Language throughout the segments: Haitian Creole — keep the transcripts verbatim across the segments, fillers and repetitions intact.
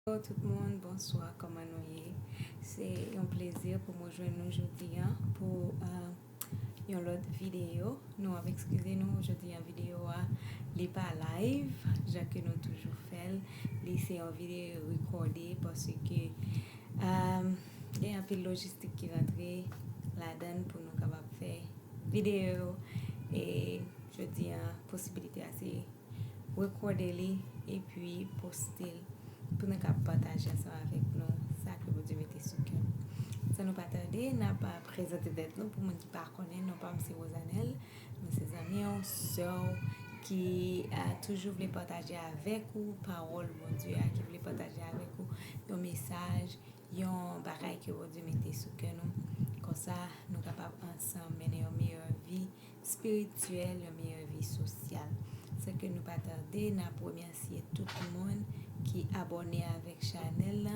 Hello tout moun, bonswa, kòman nou ye? Se yon plezi pou mwen jwenn nou jodi a pou uh, yon lòt videyo. Nou ap eskize nou, jodi a videyo a li pa live, jan ke nou toujou fè l. Li se yon videyo rekòde paske um, gen anpil lojistik ki rantre ladan l pou nou kapab fè videyo. E jodi a posibilite a se rekòde li epi poste l pou nou ka pataje ansanm avèk nou sa ke Bondye mete sou kè nou. San nou pa tande, n ap prezante tèt nou pou moun ki pa konnen. Non pa m se Rosanel, mwen se zanmi w, sè w ki a toujou vle pataje avèk ou pawòl Bondye a, ki vle pataje avèk ou yon mesaj, yon bagay ke Bondye mete sou kè nou. Konsa nou kapab ansanm mennen yon meyè vi espirityèl, yon meyè vi sosyal. San ke nou pa tande, n ap remèsye tout moun ki abòne avèk chanèl la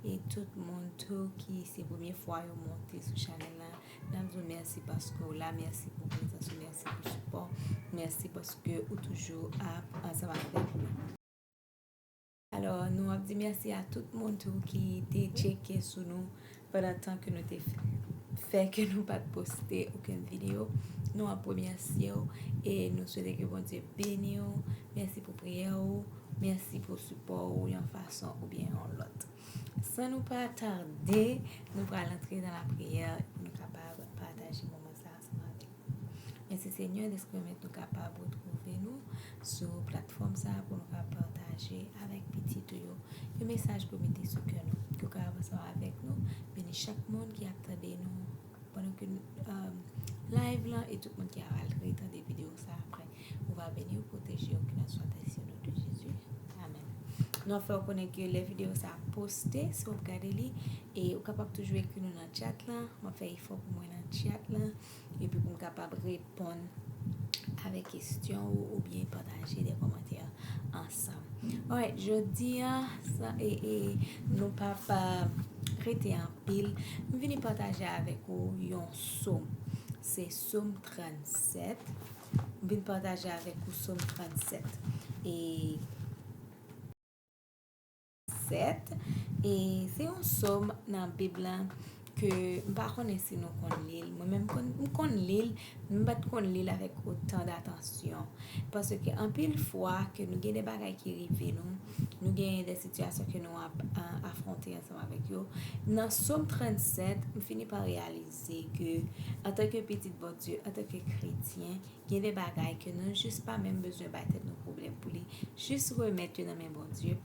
e tout moun tou ki se premye fwa yo monte sou chanèl la. N ap di w mèsi paske w la, mèsi pou prezans ou, mèsi pou sipò, mèsi paske ou toujou ap ansanm avèk nou. Alò, nou ap di mèsi a tout moun tou ki te tcheke sou nou pandan tan ke nou te fè ke nou pa t poste okenn videyo. Nou ap remèsye w e nou swete ke Bondye beni w. Mèsi pou priyè ou, mèsi pou sipò ou yon fason oubyen yon lòt. San nou pa tande, nou pral antre nan lapriyè pou nou kapab pataje moman sa ansanm avèk Mèsi Senyè dèske pèmèt nou kapab retwouve nou sou platfòm sa pou nou ka pataje avèk pitit ou yo yon mesaj pou mete sou kè nou. Ke w kapab ansanm avèk nou beni chak moun ki ap tande nou pandan ke live lan e tout moun ki ap al retande videyo sa apre. Ou va beni ou pwoteje yo ki nan swa tèsi o non de Jezi. Amèn. Nou ap fè w konnen ke lè videyo sa poste, si w ap gade li, e ou kapab toujou ekri nou nan chat lan. M ap fè efò pou mwen nan chat lan epi pou m kapab reponn avèk kesyon ou oubyen pataje de kòmantè ansanm. Alright, jodi a sa, e, e, nou p ap rete anpil. M vini pataje avèk ou yon sòm. Se sòm trannsèt. M vin pataje avèk ou sòm trannsèt. E sèt. E se yon sòm nan Bib lan ke m pa konnen si nou konn li l. Mwen menm m konn, m konn li l, men m pa t konn li l avèk otan datansyon. Paske anpil fwa ke nou gen de bagay ki rive nou, nou gen de sitiyasyon ke nou ap a, afwonte ansanm avèk yo. Nan sòm trannsèt, m fini pa reyalize ke antanke pitit Bondye, antanke kretyen, gen de bagay ke nou jis pa menm bezwen bay tèt nou pwoblèm pou li. Jis remèt yo nan men Bondye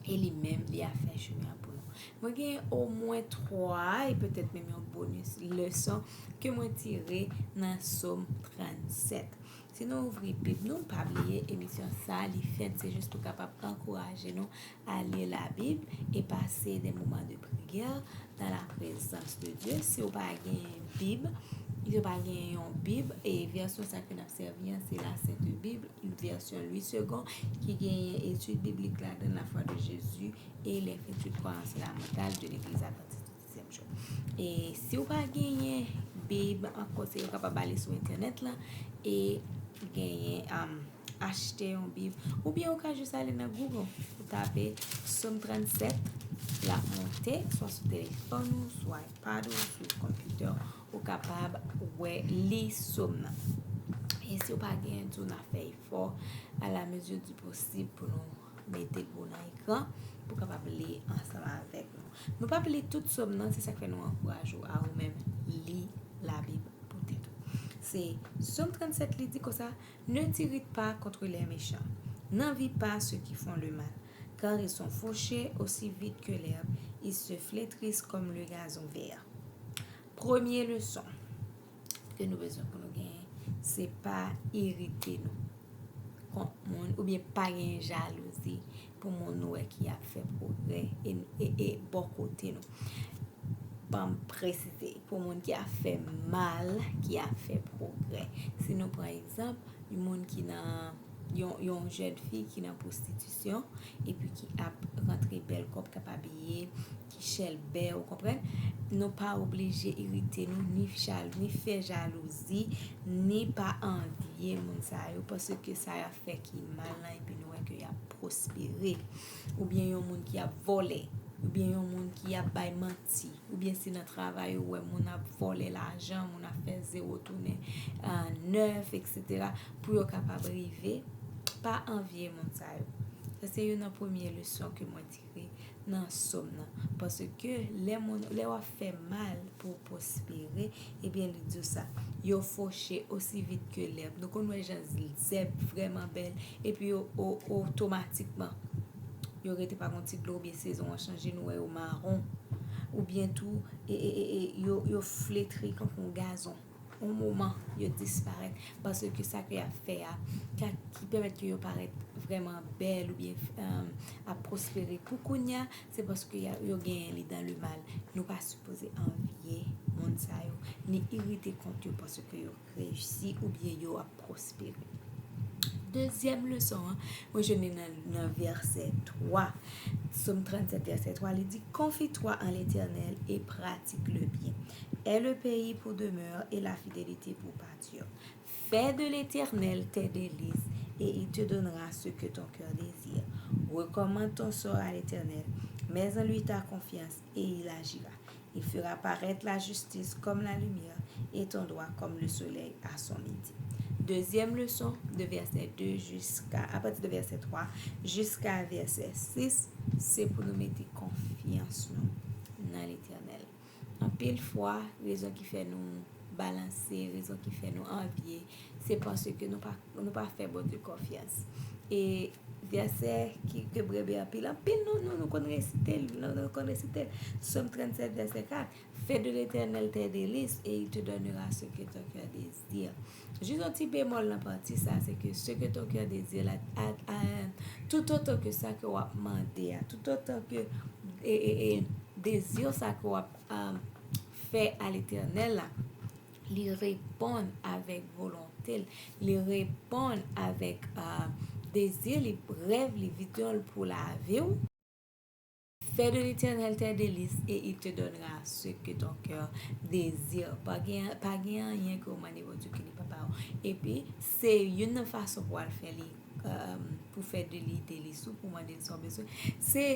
e li menm li ap fè chimen an pou nou. Mwen gen omwen twa e petèt menm yon bonus leson ke mwen tire nan sòm trannsèt. Si nou ouvri Bib nou, pa bliye emisyon sa li fèt se jis pou kapab ankouraje nou a li Labib e pase de moman de priyè dans la présence de Dieu. Si w pa gen Bib, si w pa gen yon Bib, e vèsyon sa ke n ap sèvi an se la Sainte Bible, yon vèsyon Louis Segond ki genyen etid biblik ladan, la foi de Jésus et les vingt-huit croyances fondamentales de l'Église adventiste du septième jour. E si w pa genyen Bib ankò, se ou kapab ale sou entènèt la e genyen um, achte yon Bib. Oubyen ou ka jis ale nan Google, ou tape Sòm trannsèt, l ap monte, swa sou telefòn ou, sou iPad ou, sou konpitè, ou kapab wè li Sòm nan. E si w pa genyen tou, n a fè efò a la mezi di posib pou nou mete l pou nan ekran, pou kapab li ansanm avèk nou. Nou p ap li tout Sòm nan, se sa k fè nou ankouraje w a ou menm li Labib pou tèt ou. Se Sòm trannsèt, li di konsa, Ne t'irrite pas contre les méchants, n'envie pas ceux qui font le mal, car ils sont fauchés aussi vite que l'herbe, ils se flétrissent comme le gazon vert. Premye leson ke nou bezwen pou nou genyen, se pa irite nou kont moun oubyen pa gen jalouzi pou moun nou wè ki ap fè pwogrè e, e, e bò kote nou. Ban m presize, pou moun ki ap fè mal, ki ap fè pwogrè. Si nou pran egzanp, yon moun ki nan, yon, yon jèn fi ki nan pwostitisyon, epi ki ap rantre bèl kòb, k ap abiye, ki chèlbè, ou konprann? Nou pa oblije irite nou, ni jal-, ni fè jalouzi, ni pa anvye moun sa yo, paske sa y ap fè ki mal lan, epi nou wè ke y ap pwospere, oubyen yon moun ki ap vòlè, oubyen yon moun ki ap bay manti, oubyen si nan travay ou wè moun ap vòlè lajan, moun ap fè zewo tounen a nèf, etsetera, pou yo kapab rive, pa anvye moun sa yo. Sa se youn nan premye leson ke mwen tire nan sòm nan. Paske lè moun, lè w ap fè mal pou w pwospere, ebyen, li di w sa. Yo foche osi vit ke lèb. Nou konn wè jan zèb vrèman bèl, epi yo o- otomatikman, yo rete pa gon ti dlo, oubyen sezon an chanje, nou wè yo mawon. Oubyen tou, e, e, e, e, yo, yo fletri kankou yon gazon. Yon moman, yo disparèt. Paske sa ke y ap fè a, ka, ki pèmèt ke yo parèt vrèman bèl oubyen, um, ap pwospere pou kounye a, se paske y a- yo genyen li dans le mal. Nou pa sipoze anvye moun sa yo, ni irite kont yo paske yo reyisi oubyen yo ap pwospere. Dezyèm leson an, mwen jwenn li nan, nan vèsè twa. Sòm trannsèt, vèsè twa, li di, Confie-toi en l'Éternel et pratique le bien. Aie le pays pour demeure et la fidélité pour pâture. Fais de l'Éternel tes délices et il te donnera ce que ton cœur désire. Recommande ton sort à l'Éternel, mets en lui ta confiance et il agira. Il fera paraître la justice comme la lumière et ton droit comme le soleil à son midi. Dezyèm leson, de vèsè de jiska, apati de vèsè twa jiska vèsè sis, se pou nou mete konfyans nou nan Letènèl. Anpil fwa, rezon ki fè nou balanse, rezon ki fè nou anvye, se paske nou pa, nou pa fè Bondye konfyans. E vèsè ki, ke m renmen anpil, anpil nou, nou, nou konn resite l, nou, nou konn resite l. Sòm trannsèt, vèsè kat. Fais de l'Éternel tes délices et il te donnera ce que ton cœur désire. Jis yon ti bemòl nan pati sa, se ke ce que ton cœur désire la, a, a, toutotan ke sa ke w ap mande a, toutotan ke, e, e, e, dezi sa ke w ap, a, fè a Letènèl la, li reponn avèk volonte l, li reponn avèk, a, dezi li, rèv li, vizyon l pou lavi w. Fais de l'Éternel tes délices et il te donnera ce que ton cœur désire. Pa gen, pa gen anyen ke w mande Bondye ke li pa ba w. Epi, se youn nan fason pou w al fè li, um, pou fè de li delis ou, pou mande l sa w bezwen. Se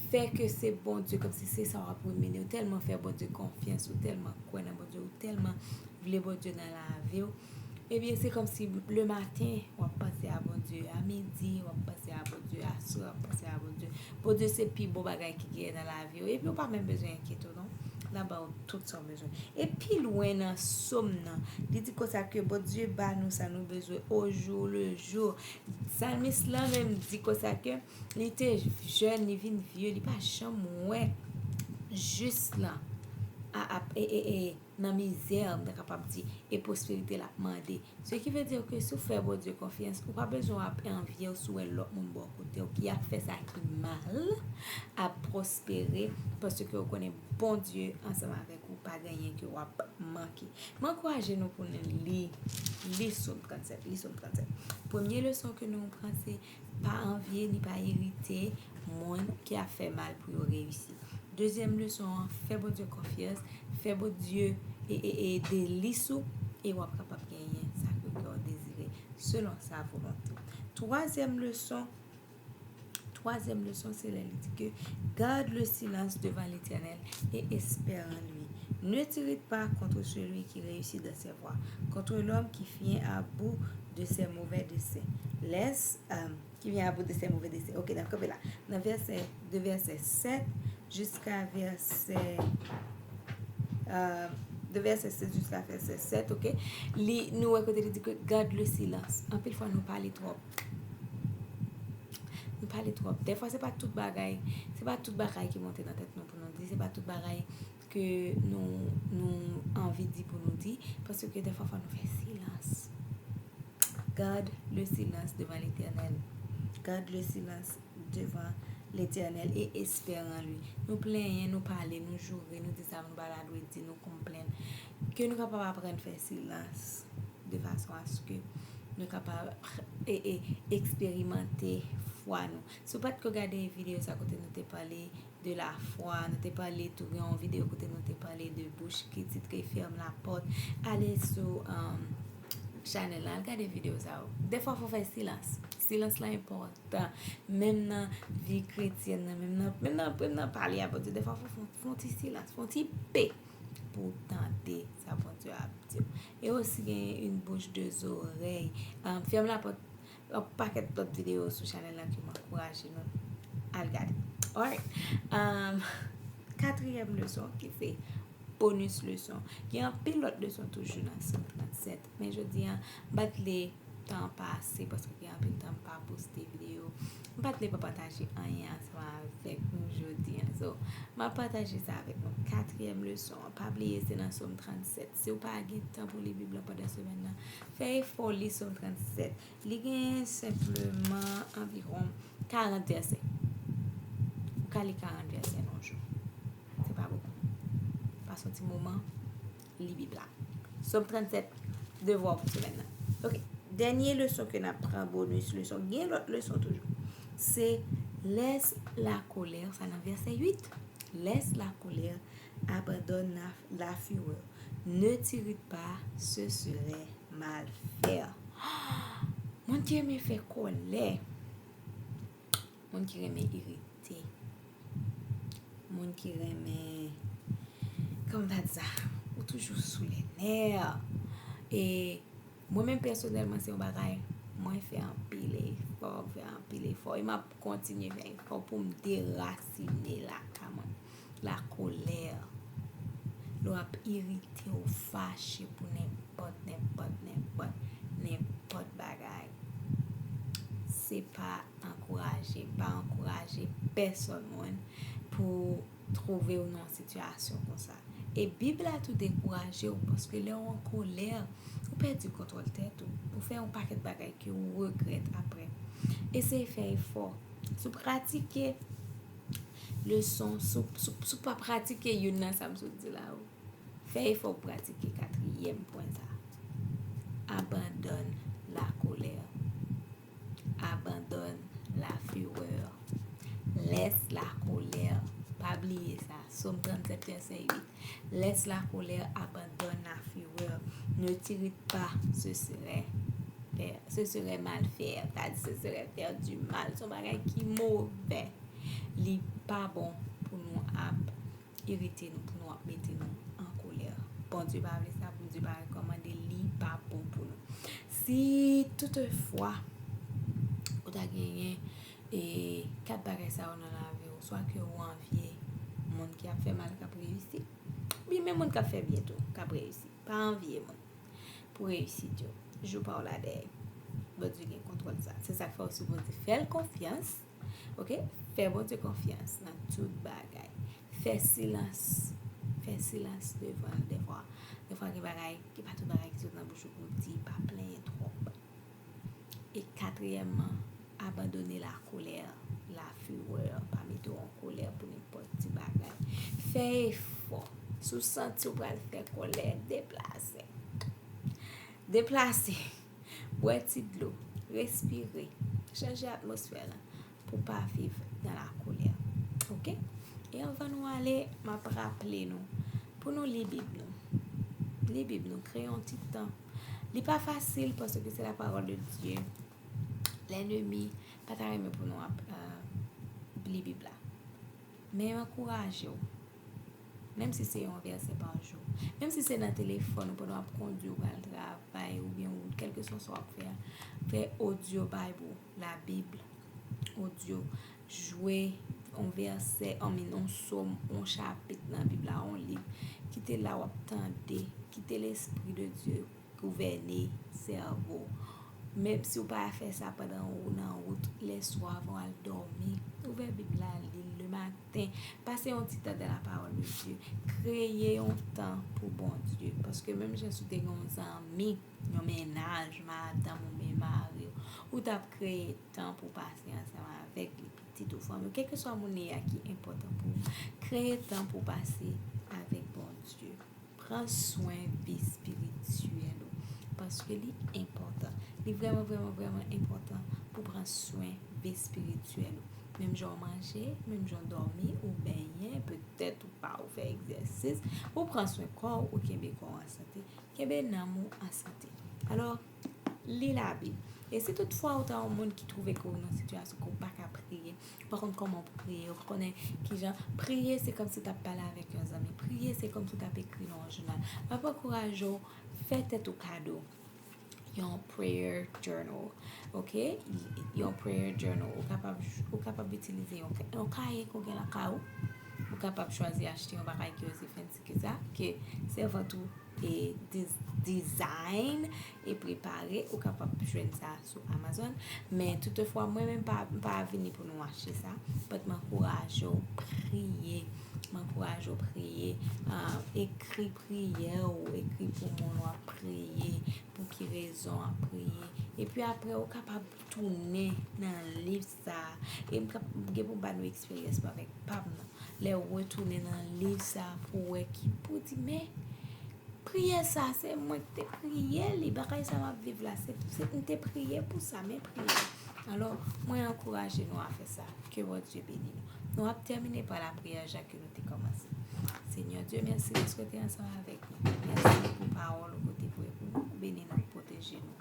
fè ke se Bondye, kòmsi se sa w ap rimine. Ou tèlman fè Bondye konfyans, ou tèlman kwè nan Bondye, ou tèlman vle Bondye nan lavi w. Ebyen, se kòmsi le maten, w ap panse a Bondye, a midi, w ap panse a Bondye, aswè, w ap panse a Bondye. Bondye se pi bon bagay ki genyen nan lavi w. Epi, ou pa menm bezwen enkyete w, non. L ap ba w tout sa w bezwen. E pi lwen nan sòm nan, li di konsa ke Bondye ba nou sa nou bezwen au jour le jour. Salmis lan menm di konsa ke li te jèn, li vin vye, li pa janm wè jis lan a, a, e, e, e, nan mizè, m ta kapab di, e pwosperite l ap mande. Ce qui veut dire que si w fè Bondye konfyans, ou pa bezwen w ap anvye w si w wè lòt moun bò kote w ki ap fè sa ki mal, ap pwospere, paske w konnen Bondye ansanm avèk ou, pa gen anyen ke w ap manke. M ankouraje nou pou nou li, li Sòm trannsèt, li Sòm trannsèt. Premye leson ke nou pran, se pa anvye ni pa irite moun ki ap fè mal pou yo reyisi. Dezyèm leson an, fè Bondye konfyans, fè Bondye e, e, e delis ou, e w ap kapab genyen sa ke kè w dezire, selon sa volonte. Twazyèm leson, twazyèm leson, se lè li di ke, garde le silence devant l'Éternel et espère en lui. Ne t'irrite pas contre celui qui réussit dans ses voies, contre l'homme qui vient à bout de ses mauvais desseins. Laisse, euh, qui vient à bout de ses mauvais desseins. Ok, n ap kanpe la. Nan vèsè, de vèsè sèt jiska vèsè, euh, de vèsè sèt jiska vèsè sèt, ok? Li, nou wè kote li di ke garde le silence. Anpil fwa nou pale twòp. Nou pale twòp. Dèfwa se pa tout bagay, se pa tout bagay ki monte nan tèt nou pou nou di, se pa tout bagay ke nou, nou anvi di pou nou di, paske dèfwa fò nou fè silans. Garde le silence devant l'Éternel. Garde le silence devant l'Éternel et espère en lui. Nou plenyen, nou pale, nou joure, nou di sa nou pa ta dwe di, nou konplenn. Ke nou kapab aprann fè silans de fason aske nou kapab e, e, eksperimante fwa nou. Si w pa t ko gade videyo sa kote nou te pale de lafwa, nou te pale tou, gen yon videyo kote nou te pale de bouch ki titre Ferme la porte. Ale sou, um, chanèl la, al gade videyo sa yo. Dèfwa fò fè silans. Silans la enpòtan. Menm nan vi kretyèn nan, menm nan, menm nan, menm nan pale a Bondye, dèfwa fò fè, fè yon ti silans, fè yon ti pe pou w tande sa Bondye ap di w. E osi genyen une bouche, deux oreilles. Um, fèm lapòt, yon pakèt lòt videyo sou chanèl la ke m ankouraje nou al gade. Alright. Um, katriyèm leson ki se bonus leson. Gen anpil lòt leson toujou nan Sòm trannsèt. Men jodi a, m pa t vle tan pase paske gen anpil tan m pa poste videyo. M pa t vle pa pataje anyen ansanm avèk nou jodi a. So, m ap pataje sa avèk nou. Katriyèm leson an, pa bliye se nan Sòm trannsèt. Si w pa gen tan pou li Bib la pandan semèn nan, fè efò li Sòm trannsèt. Li gen senpleman anviwon karant vèsè. Ou ka li karant vèsè nan yon jou. Se pa bokou. Pase yon ti moman, li Bib la. Sòm trannsèt, devwa pou semèn nan. Ok. Dènye leson ke n ap pran, bonus leson. Gen lòt leson toujou. Se laisse la colère, sa nan vèsè uit. Laisse la colère, abandonne la, la fureur. Ne t'irrite pas, ce serait mal faire. Moun ki renmen fè kòlè, moun ki renmen irite, moun ki renmen, kòman ta di sa, ou toujou sou lè nè. E mwen menm pèsonèlman, se yon bagay mwen fè anpil efò, fè anpil efò. E m ap kontinye fè efò pou m derasine lakay mwen. La colère. Lè w ap irite, w fache pou nenpòt, nenpòt, nenpòt, nenpòt bagay. Se pa ankouraje, pa ankouraje pèsonn moun pou twouve w nan yon sitiyasyon konsa. E Bib la tou dekouraje w, paske lè w an kolè, ou pèdi kontwòl tèt ou. Ou fè yon pakèt bagay ke ou regrèt apre. Eseye fè efò. Si w pratike leson, si w, si w, si w pa pratike youn nan sa m sot di la yo, fè efò w pratike katriyèm pwen sa. Abandonne la colère. Abandonne la fureur. Laisse la colère. Pa bliye sa. Sòm trannsèt, vèsè uit. Laisse la colère, abandonne la fureur. Ne t'irrite pas, ce serait faire, ce serait mal faire. Ta di, ce serait faire du mal. Se yon bagay ki movè. Li pa bon pou nou ap irite nou, pou nou ap mete nou an kolè. Bondye pa vle sa, Bondye pa rekòmande, li pa bon pou nou. Si toutefwa ou ta genyen e kat bagay sa yo nan lavi w, swa ke ou anvye moun ki ap fè mal k ap reyisi, oubyen menm moun k ap fè byen tou k ap reyisi. Pa anvye moun pou reyisit yo. Jou pa w la dèyè. Bondye gen kontwòl sa. Se sa k fè w sipoze fè l konfyans. Ok? Fè Bondye konfyans nan tout bagay. Fè silans. Fè silans devan l dèfwa. Dèfwa gen bagay, gen pa tout bagay ki sot nan bouch ou pou w di, pa plenyen twòp. E katriyèmman, abandone la colère, la fureur. Pa mete w an kolè pou nenpòt ti bagay. Fè efò. Si w santi w pral fè kòlè, deplase. Deplase. Bwè ti dlo. Respire. Chanje atmosfè lan pou pa viv nan la colère. Ok? E anvan nou ale, m ap raple nou pou nou li Bib nou. Li Bib nou, kreye yon ti tan. Li pa fasil paske se la parole de Dieu. Lènmi pa ta renmen pou nou ap, euh, li Bib la. Men m ankouraje w, menm si se yon vèsè pa jou, menm si se nan telefòn ou pandan w ap kondui, ou pral travay, oubyen ou, kèlkeswa sa w ap fè a, fè audio Bible, la Bible, audio, jwe yon vèsè, I mean, yon sòm, yon chapit nan Bib la, yon liv, kite la w ap tande, kite Lespri de Dye gouvène sèvo w. Menm si w pa fè sa pandan ou nan wout, lèswa avan w al dòmi, ouvè Bib la, li l lematen. Pase yon ti tan dans la parole de Dieu. Kreye yon tan pou Bondye. Paske menm jan si w te gen yon zanmi, yon mennaj, madanm oubyen mari w, ou t ap kreye tan pou pase ansanm avèk li, pitit ou, fanmi w, kèlkeswa moun li ye a ki enpòtan pou ou. Kreye tan pou pase avèk Bondye. Pran swen vi espirityèl ou, paske li enpòtan. Li vrèman, vrèman, vrèman enpòtan pou pran swen vi espirityèl ou. Menm jan w manje, menm jan w dòmi, ou benyen, petèt ou pa, ou fè egzèsis, ou pran swen kò w, ou kenbe kò w an sante, kenbe nanm ou an sante. Alò, Li Labib. E si toutfwa ou ta yon moun ki twouve ke w nan sitiyasyon ke w pa ka priye, ou pa konn kòman pou priye, ou pa konnen kijan, priye se kòmsi w t ap pale avèk yon zanmi. Priye se kòmsi w t ap ekri nan yon jounal. M ap ankouraje w, fè tèt ou kado yon prayer journal, ok? Yon prayer journal. Ou kapab, ou kapab itilize yon, yon kaye ke w gen lakay ou. Ou kapab chwazi achte yon bagay ki osi fancy ke sa, ke sèvant ou e diz- design e prepare. Ou kapab jwenn sa sou Amazon. Men toutefwa, mwen menm pa, m pa vini pou nou achte sa. But m ankouraje w priye. M ankouraje w priye. Ah, ekri priyè ou, ekri pou moun w ap priye, pou ki rezon w ap priye. Epi apre, ou kapab tounen nan liv sa. E m gen pou m ba nou eksperyans avèk pa m nan. Lè w retounen nan liv sa pou w wè ki, pou w di, men, priyè sa, se mwen ki te priye li. Bagay sa m ap viv la, se, se m te priye pou sa, men priye. Alò, mwen ankouraje nou a fè sa. Ke Bondye beni nou. Nou ap tèmine pa lapriyè jan ke nou te kòmanse. Senyè Dye, mèsi paske w te ansanm avèk nou. Mèsi pou pawòl ou ke w te voye pou nou. Beni nou, pwoteje nou.